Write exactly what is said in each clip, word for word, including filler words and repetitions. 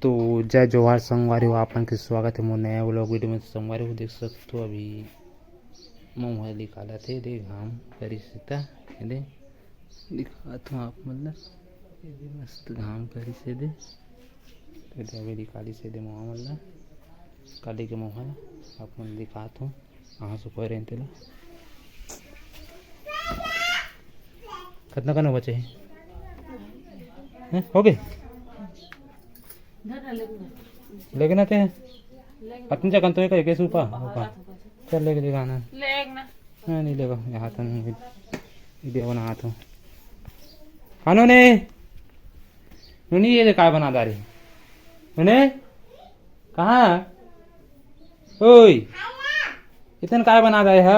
तो जय जोहार संगवारी हो, आप मन के स्वागत हे मोर नया vlog video में। तो संगवारी हो, देख सकथो अभी मउहा निकालत हे, दे घाम करिस हे त, ये दे दिखात हूँ आप मन ला, ये दे मस्त घाम करिस हे दे, ये दे अभी निकालिस हे दे मउहा मन ला, काली के मउहा ला आप मन दिखात हूँ। कहाँ सुखोय रहिन तेला। कतना कन बचे हे? हैं? हो गे? लेगे ना ते? अतन जगन तो एक, एक सूपा, ऊपर। चल लेगे, लेगे आना। लेग ना। हाँ, नहीं लेगा। यहाँ तो नहीं। ये देवा ना हाथ हो। खानो ने। नोनी, ये दे काय बना डारी। नोनी? कहाँ? ओए। इतन काय बना डारे ह?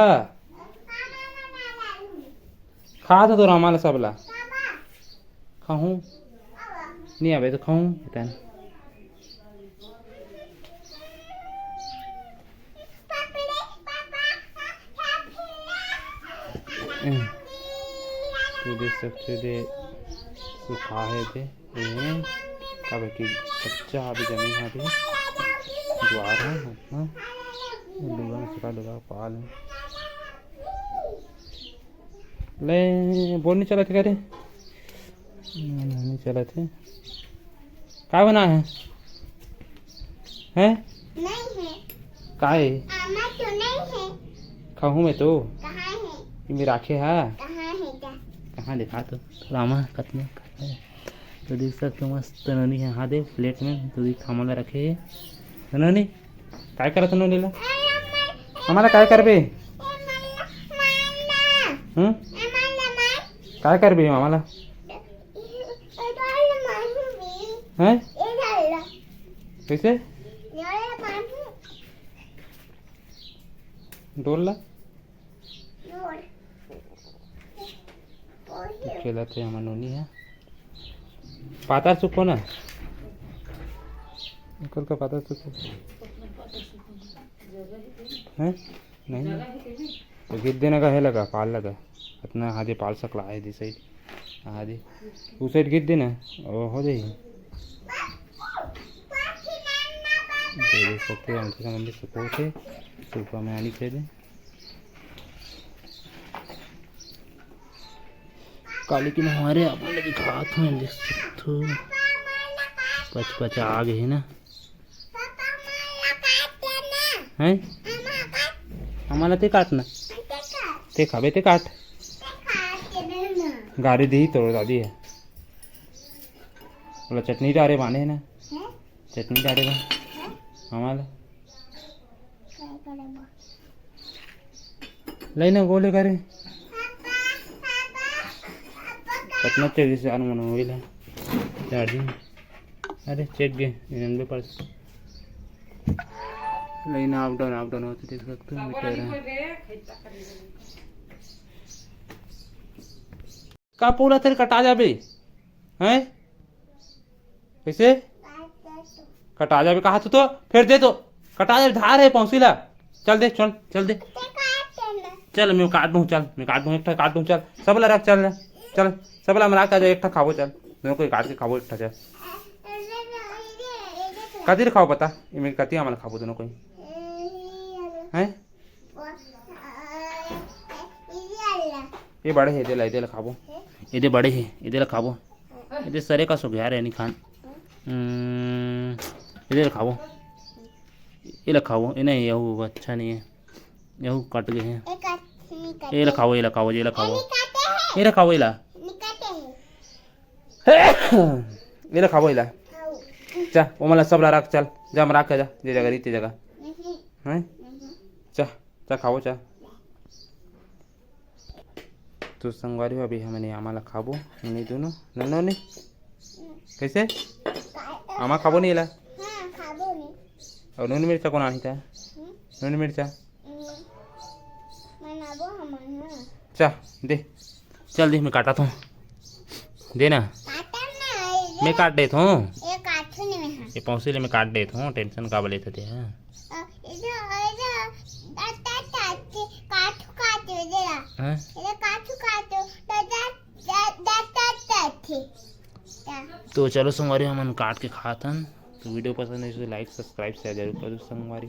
खा तो तोर हमारा सबला। खाहूँ। नहीं आवे तो खाहूँ। इतन। तो देख सकते हो, दे सुखा है दे। ये काबर कि कच्चा अभी जमीन है, अभी जुआर है, हाँ। लुगा में सुखा लुगा पाल है। ले, बोर नहीं चलत हे का रे? नहीं चलत हे। का बना है? हैं? नहीं है। का है? आमा तो नहीं है। खाहूँ मैं तो। कहाँ है? ये मेरा आँखें है। कहाँ है जा? कहाँ दिखा तो? थोड़ा आमा कतने। तो देख सकते हो, मस्त नोनी है। हाँ, दे प्लेट में तो देख, हमला रखे है। नोनी, काय करत नोनी ला? हमला काय करबे? हम्म? काय करबे हमला? हैं? कैसे? डोल ला। खेलत हे हमर नोनी ह। पातर सुखो ना। एकर का पातर सुखो। हैं? नहीं। तो गिद्ध देना का है लगा, पाल लगा। अतना हादे पाल सकला है, दे side। हादे। उ side गिद्ध देना, ओ हो जाही। तो देख सकते हो, हम तो समझ सुखो थे। सुखा में आनी चाहिए। काली के मउहा आप मन ल दिखात हूँ, देख सकथो। पचपचा गे हे ना। हैं? हमला ते काटना। ते खाबे ते काट। गारी दी तोर दादी ह। ओला चटनी डारे बाने हे ना। चटनी डारे बा। हमला। लई ना गोले करे। कतना तेजी से आन मन होइला। चार्जिंग। अरे, चेक गे, एनबे परसेंट। लई ना, अप डाउन, अप डाउन होते देख सकते हो, मीटर है। का पूरा तेल कटा जाबे? हैं? कैसे? कटा जाबे कहा तू तो? फिर दे तो। कटा जाबे, धार है पहुंची ला। चल दे, चल, चल दे। चल, मैं काट दूं, चल, मैं काट दूं, एक ठा काट दूं, चल। सब ला रख, चल, चल। सब ला हम रख, आ जा, एक ठा खाबो, चल। दोनों कोई काट के खाबो, एक ठा, चल। कति खाओ बता, ये मैं कति हमला खाबो दोनों कोई। हैं? ये बड़े हे, एदे ला, एदे ला खाबो। एदे बड़े हे, एदे ला खाबो। एदे सरे का सुघ्यार है, नहीं खान। हम्म, एदे ला खाबो। ये ला खाबो, ये नहीं, यहू अच्छा नहीं है। यहू कट गए हैं। ये ला खाबो, ये ला खाबो, ये ला खाबो। ये ला खाबो, ये ला। ये ला खाबो, ये ला। जा, वो मला सब ला रख, चल। जा, हम रख के जा, जे जगह रही, ते जगह। हैं? जा, जा खाबो, जा। तो संगवारी हो, अभी हमन ये आमा ला खाबो, नोनी दोनों। नोनी, नोनी। कैसे? आमा खाबो नहीं ला? हाँ, खाबो नहीं। और नून मिर्चा कौन आनी था? हम्म? नून मिर्चा? हम्म। बनाबो हमन, हाँ। चा, दे। चल दे, मैं काटत हूँ। दे ना। काटत ना, ये मैं काट देत हूँ। ये काटू नहीं मैं, हाँ। ये पौंसी ले मैं काट देत हूँ, tension का लेत हते, हाँ। अ, ये जो, ये जो, दा, दा, दा, दा, काटू, काटू, ये ला। हाँ? ये जो काटू, काटू, दा, दा, दा, दा, दा, दा, दा, दा। तो चलो संगवारी, हमन काट के खात हन। तो वीडियो पसंद है तो लाइक, सब्सक्राइब, शेयर जरूर कर दो संगवारी।